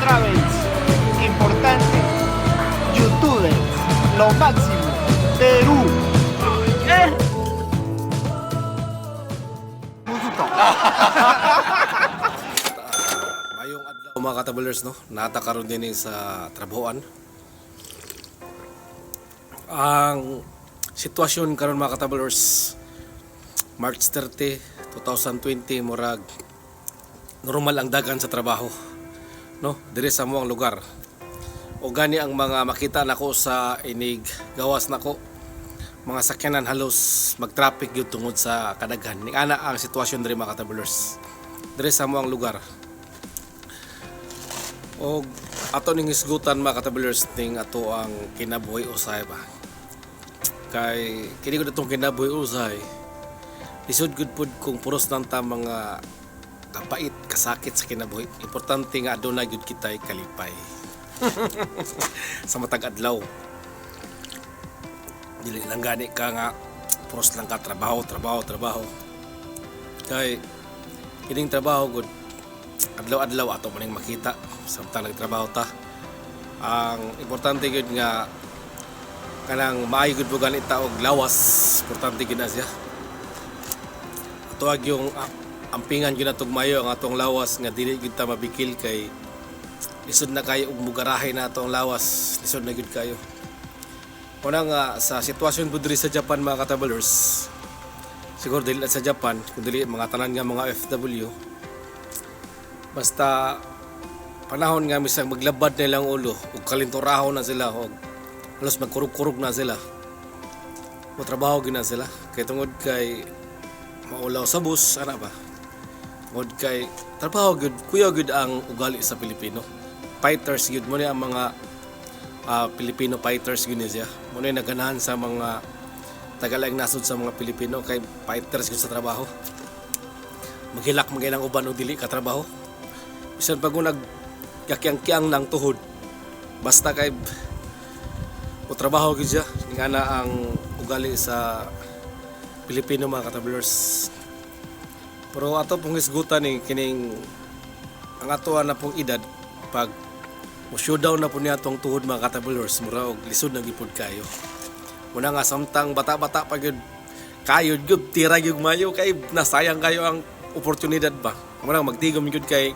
Travels. Importante. Youtubers. Lo máximo. Perú. Eh. Mayong adlaw, mga katabulers, no. Nata karon din eh sa trabahoan. Ang sitwasyon karon, mga katabulers, March 30, 2020, murag normal ang dagan sa trabaho, no, diri sa among lugar. O gani ang mga makita nako sa inig gawas nako mga sakyanan, halos mag-traffic gyud tungod sa kadaghan. Ni ana ang sitwasyon diri, mga katabulers, diri sa among lugar. O ato ning hisgutan, mga katabulers, ning ato ang kinabuhi usahay ba. Kay kini ko atong kinabuhi usahay. Lisod gud pud kung puros lang ta mga kapait, kasakit sa kinabuhi. Importante nga adunay gyud kitay kalipay sa matag adlaw. Dili lang gani ka nga puros lang ka trabaho, trabaho, trabaho. Kay kining trabaho gud, adlaw-adlaw ato maning makita samtang nagtrabaho ta. Ang importante gyud nga kanang maayo gyud po gani ta og lawas, importante gyud na siya. Ato ag yung ampingan gyud natong maayo ang atong lawas nga dili gyud ta mabikil kay lisod na kayo og mugarahe na atong lawas, lisod na gyud kayo. Una nga sa sitwasyon po diri sa Japan, mga katabalers, siguro dili lang sa Japan kun dili mga tanan nga mga OFW, basta panahon nga misang maglabad na ilang ulo ug kalinturahon na sila og halos magkurog-kurog na sila, motrabaho gyud na sila kay tungod kay maulaw sa bus ana ba, tungod kay trabaho gyud, kuya gyud ang ugali sa Pilipino, fighters gyud mo ni ang mga Filipino fighters gyud ni siya mo ni naganahan sa mga tagalaing nasod sa mga Pilipino kay fighters gyud sa trabaho. Maghilak man ang uban og dili ka trabaho, bisan pag nag kakyang-kyang ng tuhod, basta kay o trabaho gyud siya. Nga na ang ugali sa Pilipino, mga katabulers. Pero ato pong hisgutan ni kining ang ato na pong edad, pag mo showdown na po niya atong tuhod, mga katabulers, mura og lisod na gyud kayo. Muna nga samtang bata-bata pa gyud kayod gyud, tira gyud mayo kay nasayang kayo ang oportunidad ba. Muna magtigom gyud kay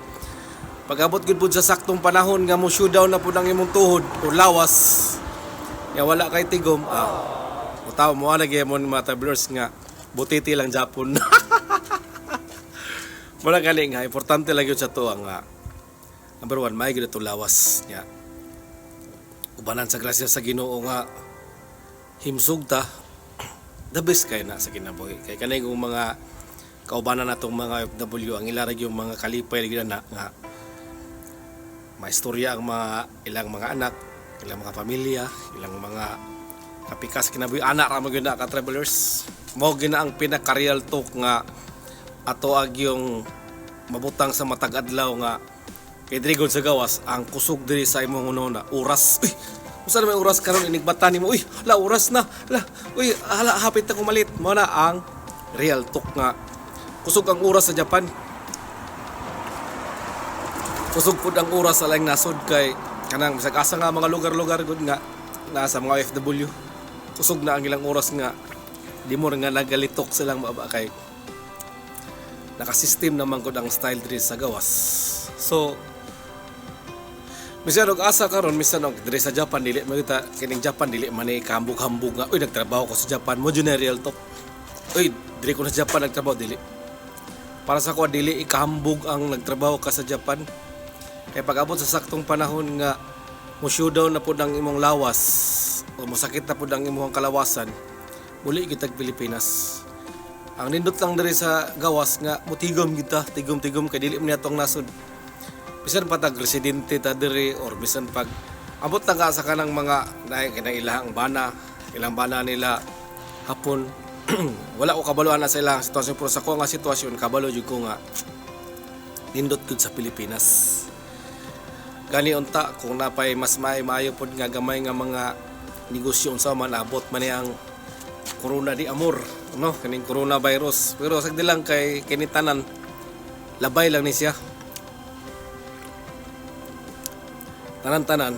pag-abot gyud pud sa saktong panahon nga mo showdown na pud ang imong tuhod o lawas nga wala kay tigom, utaw mo na gyud mga travelers nga butiti lang Japon. Wala gani nga importante lang gyud sa to ang number one, may gyud atong lawas nya ubanan sa grasya sa Ginoo nga himsog ta, the best kay na sa kinabuhi. Kay kanay kung mga kaubanan natong mga OFW, ang ila ra gyud mga kalipay gyud na nga maistorya ang mga ilang mga anak, ilang mga pamilya, ilang mga kapikas kinabuhi ana ra man gyud na ka travelers. Mao gyud na ang pinaka real talk nga ato ag yung mabutang sa matag adlaw nga kay diri gud sa gawas ang kusog diri sa imong una oras. Uy, usa na may oras karon inigbata nimo, uy la, oras na la, uy hala, hapit na kumalit. Mao na ang real talk nga kusog ang oras sa Japan, kusog pud ang oras sa laing nasod kay kanang bisag asa nga mga lugar-lugar gud nga nasa mga OFW, kusog na ang ilang oras nga di mo nga nagalitok silang maba kay nakasystem naman gud ang style diri sa gawas. So bisan og asa karon, bisan og diri sa Japan, dili man kita kining Japan, dili man ni kahambog-hambog nga uy, nagtrabaho ko sa Japan mo jud na real talk, uy, diri ko na sa Japan nagtrabaho. Dili, para sa ko dili ikahambog ang nagtrabaho ka sa Japan kay pag-abot sa saktong panahon nga mo showdown na pud ang imong lawas o mosakit na pud ang imong kalawasan, muli kitag Pilipinas. Ang nindot lang diri sa gawas nga mutigom kita, tigom-tigom kay dili man atong nasod. Bisan pa tag residente ta diri or bisan pag abot na ka sa kanang mga naay kanang ilahang bana, ilang bana nila hapon, wala ko kabalo na sa ilang sitwasyon, pero sa ko nga sitwasyon kabalo jud ko nga nindot gud sa Pilipinas. Gani unta kung napay mas may maayo pod nga gamay nga mga negosyo unsa man abot man ni ang corona di amor, no, kaning coronavirus, pero sagdi lang kay kini tanan labay lang ni siya. Tanan-tanan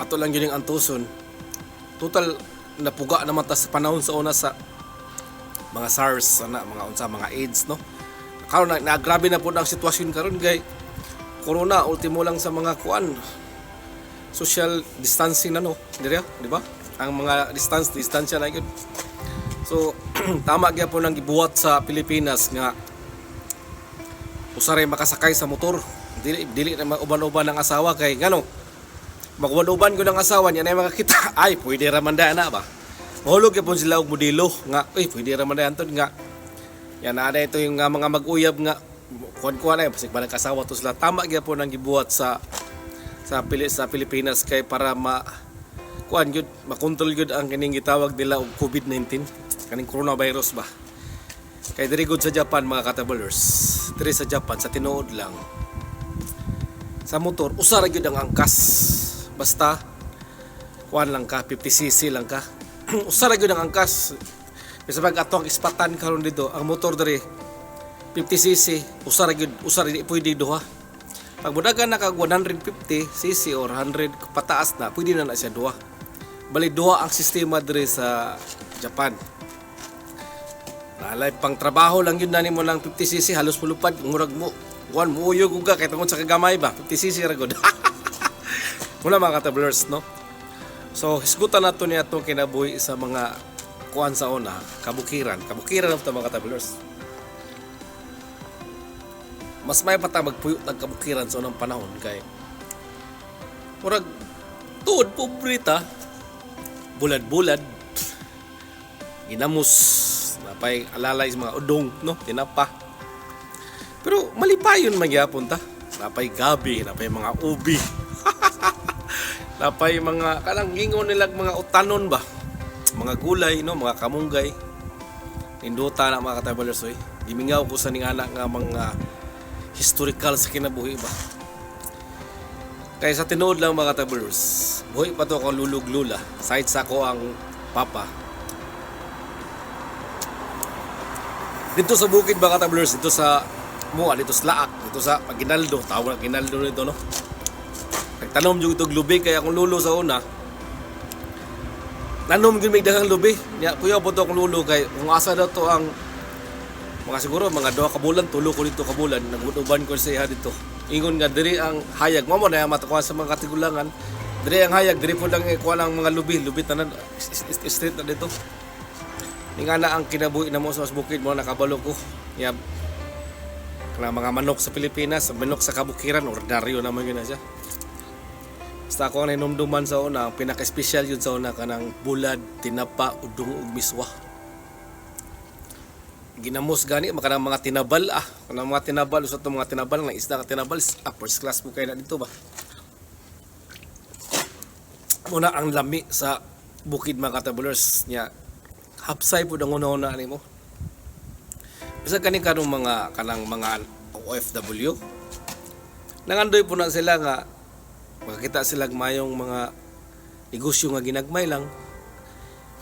ato lang yun yung antuson. Total napuga naman ta sa panahon sa una sa mga SARS ana, mga unsa, mga AIDS, no? Karon na nagrabe na po ang sitwasyon karon kay corona. Ultimo lang sa mga kuan, social distancing na, no, dire, di ba? Ang mga distance distansya na gyud. So tama gyapon ang gibuhat sa Pilipinas nga usaray makasakay sa motor, dili dili na mag-uban-uban ang asawa, kay ngano mag-uban-uban ko ng asawa niya na makakita, ay, pwede ra man na ba. Mahulog gyapon sila og modelo nga, uy, pwede ra man anton nga yan na ito yung nga mga mag-uyab nga kuan-kuan ay basig ba nagkasawa to sila. Tama gyapon ang gibuhat sa Pilipinas kay para ma kuan gyud, makontrol gyud ang kining gitawag nila og COVID-19, kaning coronavirus ba. Kay diri gud sa Japan, mga katabalers, diri sa Japan, sa tinuod lang, sa motor usa ra gyud ang angkas. Basta kuan lang ka, 50 cc lang ka, usa ra gyud ang angkas. Bisa pag ato ang ispatan karon dito, ang motor diri 50 cc, usa ra gyud, usa ra, di pwede duha. Pag mudagan na kag 150 cc or 100 pataas na, pwede na na siya duha. Bali duha ang sistema diri sa Japan. Nalay pang trabaho lang yun na nimo lang 50 cc, halos mulupad, murag mo kuan, muuyog ka kay tungod sa kagamay ba. 50 cc ra gud. Muna, mga katablers, no? So hisgutan nato niya atong kinabuhi sa mga kuan sa una, kabukiran. Kabukiran na mga katablers. Mas may pa ta magpuyo tag kabukiran sa unang panahon kay murag tuod pobre ta, bulad-bulad, ginamos, napay alalay sa mga udong, no, tinapa, pero malipayon man gyapon ta. Napay gabi, napay mga ubi, napay mga kanang gingon nilag mga utanon ba, mga gulay, no, mga kamunggay. Nindota na, mga katabalers, oy. Gimingaw ko sa ning-ana nga mga historical sa kinabuhi ba. Kaya sa tinuod lang, mga katabalers, buhi pa to akong lulog lula side sa ako ang papa dito sa bukid, mga katabalers, dito sa mua, dito sa Laak, dito sa Aguinaldo, tawag Aguinaldo nito, no? Nagtanom jud itog lubi kaya akong lulo sa una nanom gyud may daghang lubi nya. Kuya po to akong lulo kay kung asa daw to ang mga siguro mga 2 ka bulan, tulo ko dito ka bulan, nagutuban ko sa iya dito. Ingon nga diri ang hayag mo mo na matakuan sa mga katigulangan. Diri ang hayag, diri po lang ikuha ang mga lubi, lubi tanan street na dito. Ni nga na ang kinabuhi na mo sa mas bukid mo nakabalo ko. Ya, kanang mga manok sa Pilipinas, manok sa kabukiran, ordinaryo naman yun na siya. Basta ako ang hinumduman sa una, ang pinaka-espesyal yun sa una kanang bulad, tinapa, udong ug miswa. Ginamos gani makanang mga tinabal, ah, kanang mga tinabal, usa tong mga tinabal nga isda ka tinabal, ah, first class mo kay na dito ba. Muna ang lami sa bukid, mga katabulers, niya. Hapsay pud ang una-una nimo. Bisa kani karong mga kanang mga OFW. Nangandoy po na sila nga makakita sila mayong mga negosyo nga ginagmay lang.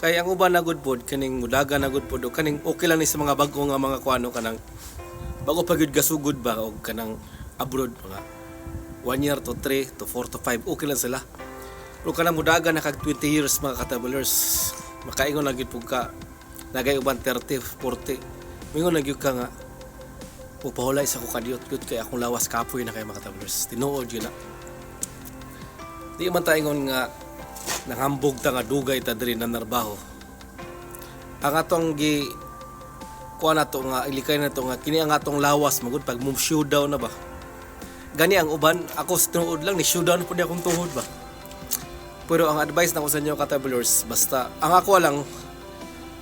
Kay ang uban na gud pod kaning mudaga na gud pod o kaning okay lang ni sa mga bag-o nga mga kuano, kanang bago pa gyud gasugod ba og kanang abroad, mga 1 year to 3 to 4 to 5, okay lang sila. Pero kanang mudaga na kag 20 years, mga katabalers, makaingon na gyud pud ka nagay uban 30, 40. Mingon na gyud ka nga pupahulay sa ko kadiyot gyud kay akong lawas kapoy na kay, mga katabalers. Tinuod yun na. Di man ta ingon nga nanghambog ta nga dugay ta diri na narbaho. Ang atong gi kuha na to nga ilikay na to nga kini ang atong lawas magud pag mo down na ba. Gani ang uban, ako sa tinuod lang ni down po niya akong tuhod ba. Pero ang advice nako sa inyo, katabalers, basta ang ako lang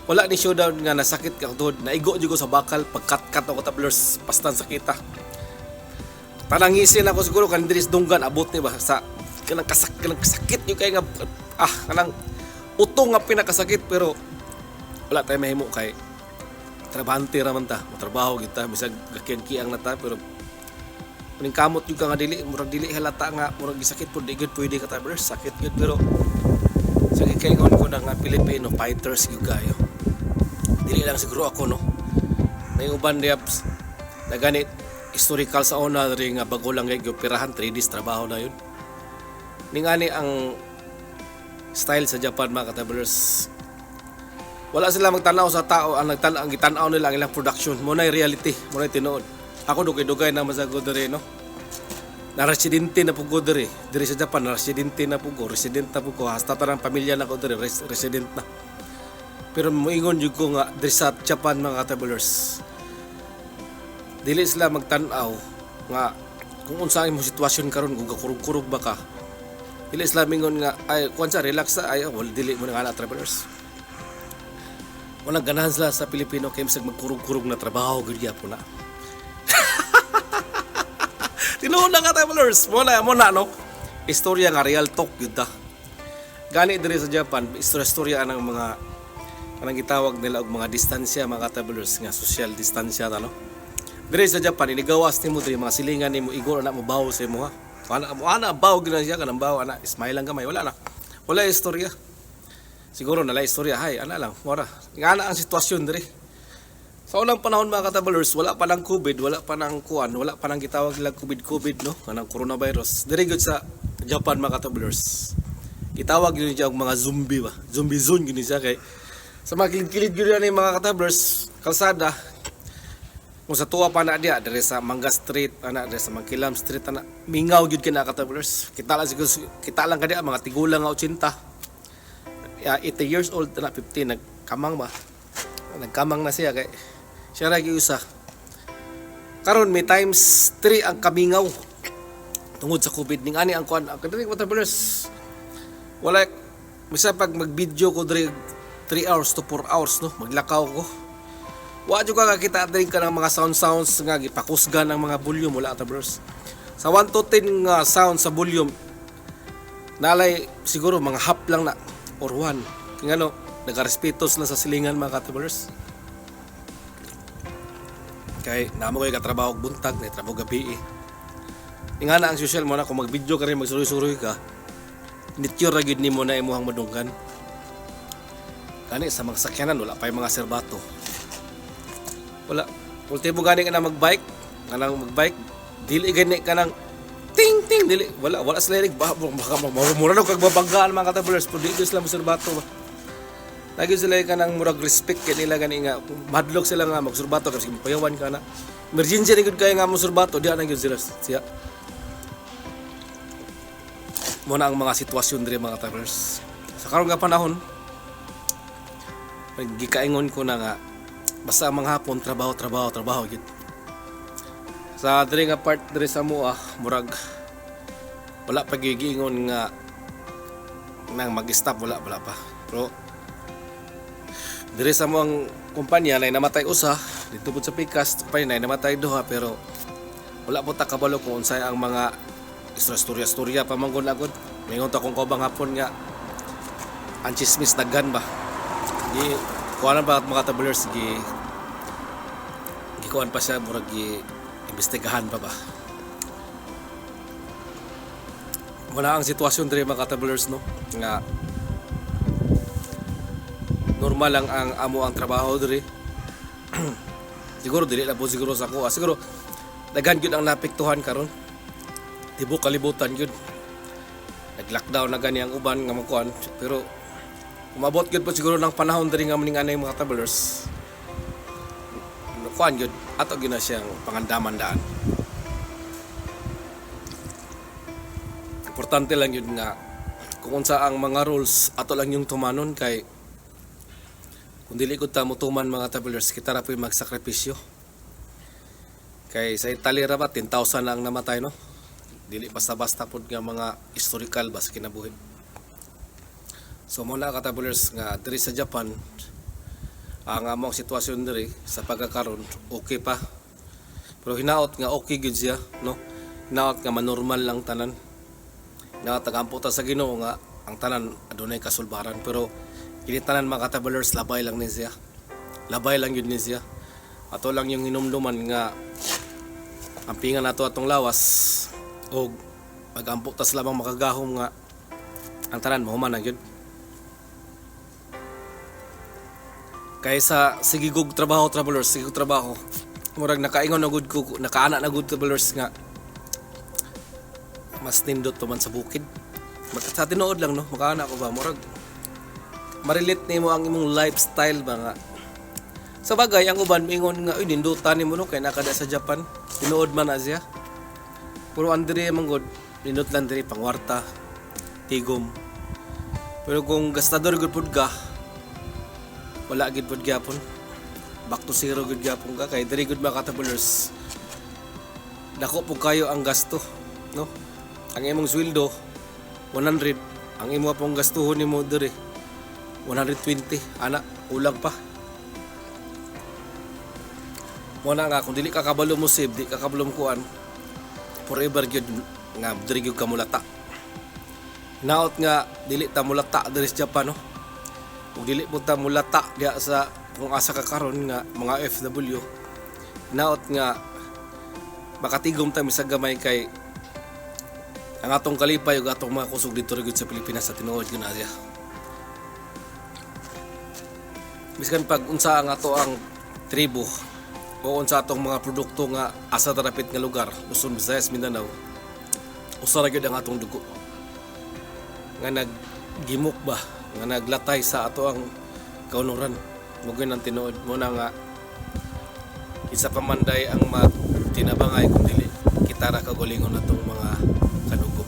wala ni showdown nga nasakit ka tuhod, naigo jud ko sa bakal pagkat-kat ako, katabalers, basta sakita. Tanang ngisin ako siguro kan diri sa dunggan abot ni ba sa kanang kanang sakit yung kay nga, ah, kanang utong nga pinakasakit, pero wala tayo mahimo kay trabahante ra man ta, motrabaho gyud ta bisag gakiyang-kiyang na ta. Pero kuning kamot yung ka nga dili, murag dili halata nga murag gisakit pud, di gyud pwede ka tabler, sakit gyud. Pero sa gikaingon ko na nga Pilipino fighters gyud kayo. Dili lang siguro ako, no, may uban diaps na ganit historical sa una diri nga bago lang kay pirahan, 3 days trabaho na yun. Ningani ang style sa Japan, mga ka-travelers. Wala sila magtanaw sa tao, ang nagtan ang gitanaw nila ang ilang production. Mo na reality, mo na tinuod. Ako dugay-dugay na masago diri, no. Na residente na pud ko diri, diri sa Japan, na residente na pud ko, resident na pud ko, hasta tanang pamilya na ko diri, resident na. Pero moingon jud ko nga diri sa Japan, mga ka-travelers, dili sila magtan-aw nga kung unsa ang imong sitwasyon karon, kung gakurog-kurog ba ka. Dili sila mingon nga, "Ay, kuan sa, relax sa, ay." Wala, dili mo na nga, travelers. Wala ganahan sila sa Pilipino kay bisag magkurog-kurog na, trabaho gyud gyapon na. Tinuod na nga, travelers. Mo na no. Istorya nga real talk gyud ta. Gani diri sa Japan, istorya-istorya ang mga kanang gitawag nila og mga distansya, mga travelers, nga social distansya ta, no. Diri sa Japan, inigawas nimo diri, mga silingan nimo igor na mo bawo sa imo ha. Ana mo ana bawo gyud na siya kanang bawo ana, smile lang gamay, wala na. Wala istorya. Siguro nala istorya hay ana lang, wala. Nga na ang sitwasyon diri. Sa unang panahon, mga katabalers, wala pa ng COVID, wala pa ng kuan, wala pa nang gitawag nila COVID-COVID, no? Kanang coronavirus. Diri gyud sa Japan, mga katabalers, gitawag gyud siya og mga zombie ba. Zombie zone gyud siya kay sa mga kilid-kilid gyud ni, mga katabalers, kalsada. Kung sa tuwa pa na diya, diri sa Manga Street, ana, diri sa Mangkilam Street, ana, mingaw gyud kina, katabalers. Kita lang siguro, kita lang ka diya, mga tigulang nga 80. Ya, 80 years old na, 15, nagkamang ba? Nagkamang na siya kay siya ra usa. Karon may times 3 ang kamingaw tungod sa COVID ning ani ang kuan ang kadiri, travelers. Wala bisa pag mag-video ko diri 3 hours to 4 hours, no, maglakaw ko. Wa jud ka kakita diri ka ng mga sound sounds nga gipakusgan ang mga volume, wala, travelers. Sa 1 to 10 nga sound sa volume, nalay siguro mga half lang na or 1. Kaya ano, nagarespeto sila sa silingan, mga travelers. Kay namo kay katrabaho og buntag, na trabaho gabi eh. Nga na ang social mo na kung mag-video ka rin, magsuroy-suroy ka, nature ra gyud nimo na imuhang madunggan. Kani sa mga sakyanan, wala pa yung mga serbato. Wala. Ultimo gani ka na mag-bike, kanang mag-bike, dili gani ka nang ting ting, dili wala wala sila rig ba baka mura no kag babanggaan, mga katabulers, pero di sila moserbato ba. Lagi sila kanang murag respect kay nila gani nga madlok sila nga magsurbato kasi payawan ka na. Emergency ni gud kay nga mosurbato di na gyud sila siya. Mo na ang mga sitwasyon diri, mga travelers. Sa karon nga panahon, gikaingon ko na nga basta ang mga hapon, trabaho, trabaho, trabaho gyud. Sa diri nga part diri sa mua, murag wala pa giingon nga nang mag-stop, wala wala pa. Pero diri sa among kumpanya nay namatay usa dito pud sa Pikas kumpanya nay namatay duha, pero wala po ta kabalo kung unsay ang mga istorya-istorya pa man gud agud. Mingon ta kung kaubang hapon nga ang chismis daghan ba. Gi kuan ba mga travelers, gi gikuan pa siya, murag gi imbestigahan pa ba. Wala ang sitwasyon diri, mga travelers, no, nga normal lang ang amo ang trabaho diri. Siguro dili lang po siguro sa ako. Siguro daghan gyud ang naapektuhan karon. Tibok kalibutan gyud. Nag-lockdown na gani ang uban nga makuan, pero umabot gyud po siguro ng panahon diri nga maning anay, mga travelers. Kuan gyud ato gyud na siyang pangandaman daan. Importante lang yun nga kung unsa ang mga rules, ato lang yung tumanon, kay kung dili gud ta motuman, mga travelers, kita ra po'y magsakripisyo. Kay sa Italy ra ba 10,000 na ang namatay, no? Dili basta-basta pud nga mga historical ba sa kinabuhi. So mo na ka, travelers, nga diri sa Japan ang among sitwasyon diri sa pagkakaron, okay pa. Pero hinaot nga okay gyud siya, no? Hinaot nga manormal lang tanan. Hinaot tagampo ta sa Ginoo nga ang tanan adunay kasulbaran, pero kini tanan, mga travelers, labay lang ni siya. Labay lang yun ni siya. Ato lang yung hinumduman nga ampingan nato atong lawas og magampo tas lamang makagahom nga ang tanan mahuman na gyud. Kaysa sige gug trabaho, travelers, sige gug trabaho. Murag nakaingon na gud ko, nakaana na gud, travelers, nga mas nindot pa man sa bukid. Sa tinuod lang, no, makaana ko ba, murag ma-relate nimo ang imong lifestyle ba nga. Sa bagay, ang uban mingon nga, "Uy, nindutan nimo, no, kay nakada sa Japan." Tinuod man na siya. Pero ang diri man gud, nindot lang diri pangwarta, tigom. Pero kung gastador gud pud ka, wala gid pud gyapon. Back to zero gud gyapon ka kay diri gud, mga katabulers. Dako pud kayo ang gasto, no? Ang imong sweldo 100, ang imo pong gastuhon nimo diri 120, ana, kulang pa. Mo na nga kung dili ka kabalo mo save, di ka kabalo mo kuan, forever gyud nga diri gyud ka mulata. Naot nga dili ta mulata diri sa Japan, no. Ug dili po ta mulata diha sa kung asa ka karon nga mga OFW. Naot nga makatigom ta misag gamay kay ang atong kalipay ug atong mga kusog dito ra gyud sa Pilipinas, sa tinuod gyud na siya. Biskan pag unsa ang ato ang tribo o unsa atong mga produkto nga asa ta dapit nga lugar, Luzon, Visayas, Mindanao, usa ra gyud ang atong dugo nga naggimok ba, nga naglatay sa ato ang kaunuran. Mo gyud ang tinuod mo na nga isa pa man day ang matinabangay kung dili kita ra kagalingon atong mga kadugo.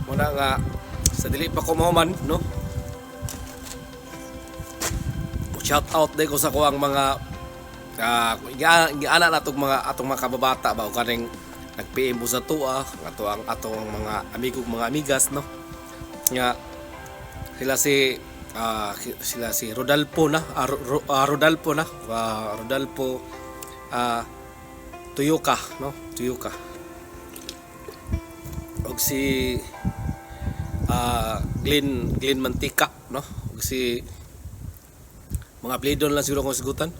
Mo na nga sa dili pa ko mahuman, no, shout out day ko sa kuang mga giana na atong mga kababata ba o kaning nag-PM po sa tuwa ato ang atong mga amigo, mga amigas, no, nga sila si Rodalpo na, Rodalpo na, Rodalpo Tuyuka, no, Tuyuka, og si Glenn Glenn Mantika, no, og si mga apelyido na lang siguro kung sigutan.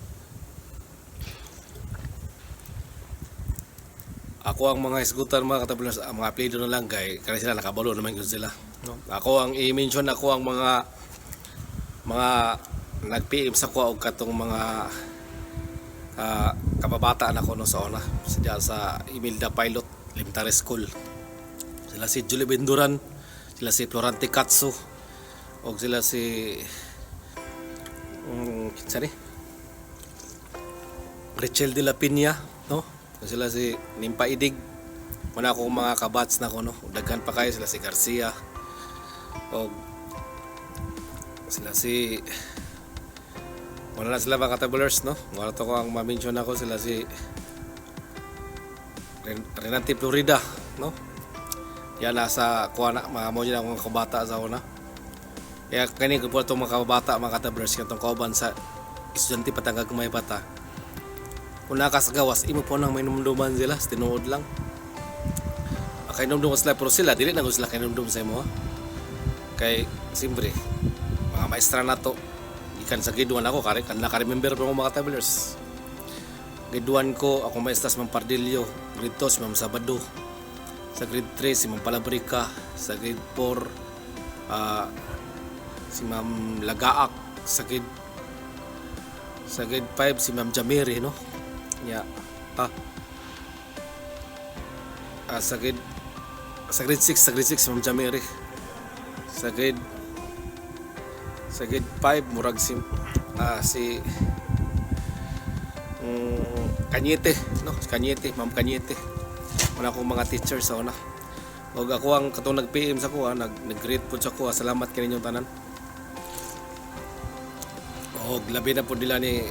Ako ang mga isgutan, mga katabulas, ang mga apelyido na lang kay kaya sila nakabalo naman yun sila, no? Ako ang i-mention, ako ang mga nag-PM sa kuha og katong mga kababataan ako, no, sa una sa diyan sa Imelda Pilot Elementary School, sila si Julie Benduran, sila si Florante Katso og sila si kinsa ni Rachel de la Peña, no, sila si Nimpa Idig. Muna akong mga kabats na ko, no. Daghan pa kayo, sila si Garcia og sila si, wala na sila, mga katabulers, no. Wala to ko ang ma-mention ako, sila si Renante Florida, no. Yan nasa kuha na mga mo dyan akong kabata sa una. Kaya kani ko po itong mga kabata, mga katabulers, katong kauban sa estudyante pa tangag may bata. Kung naka sa gawas, imo po nang may numduman sila, sa tinuod lang. Kay numdum sila, pero sila dili na gud sila kay numdum sa imo, ha. Kay siyempre mga maestra na to gikan sa grade 1 ako kare kan naka-remember pa mo, mga travelers. Grade 1 ko, ako maestra si Ma'am Pardillo, grade 2 si Ma'am Sabado, sa grade 3 si Ma'am Palabrica, sa grade 4 si Ma'am Lagaak, sa grade 5 si Ma'am Jamiri, no. Ya, sa grade 6, sa grade 6 si Ma'am Jamiri, sa grade 5 murag si Kanyete, no, si Kanyete, Ma'am Kanyete. Wala akong mga teacher sa una og ako ang katong nag-PM sa kuha, nag-greet po sa kuha. Salamat kaninyong tanan. Og labi na po nila ni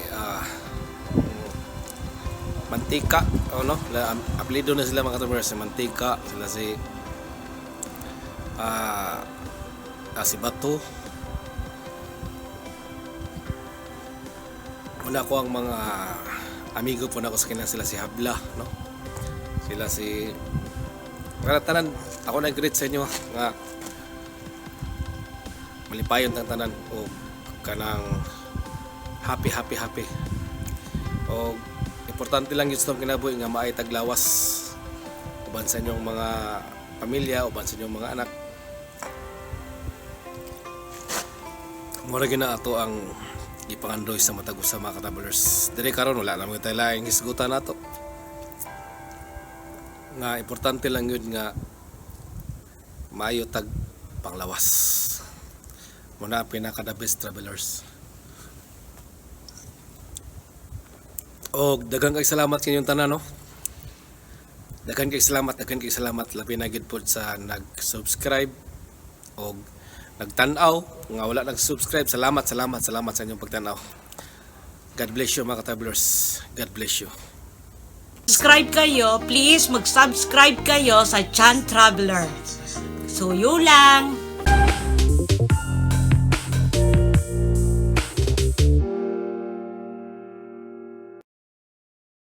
Mantika, o no, apelyido na sila, mga katabers, si Mantika, sila si si Bato. Wala ko ang mga amigo po na ako sa kanila, sila si Habla, no, sila si mga tanan. Ako nag-greet sa inyo nga malipayon tang tanan o kanang happy, happy, happy. O importante lang yun sa itong kinabuhi nga maay taglawas uban sa inyong mga pamilya, uban sa inyong mga anak. Mura gina ato ang gipangandoy sa matag usa, mga katabulers. Diri karon wala naman tayo laing hisgutan nato nga importante lang yun nga Maayo tag panglawas. Muna pinaka the best, travelers. Og daghang kay salamat sa inyong tanan, no. Daghan kay salamat, daghan kay salamat, labi na gid pod sa nag-subscribe og nagtan-aw nga wala nag-subscribe. Salamat, salamat, salamat sa inyong pagtan-aw. God bless you, mga travelers. God bless you. Subscribe kayo, please mag-subscribe kayo sa Chan Traveler. So, yun lang.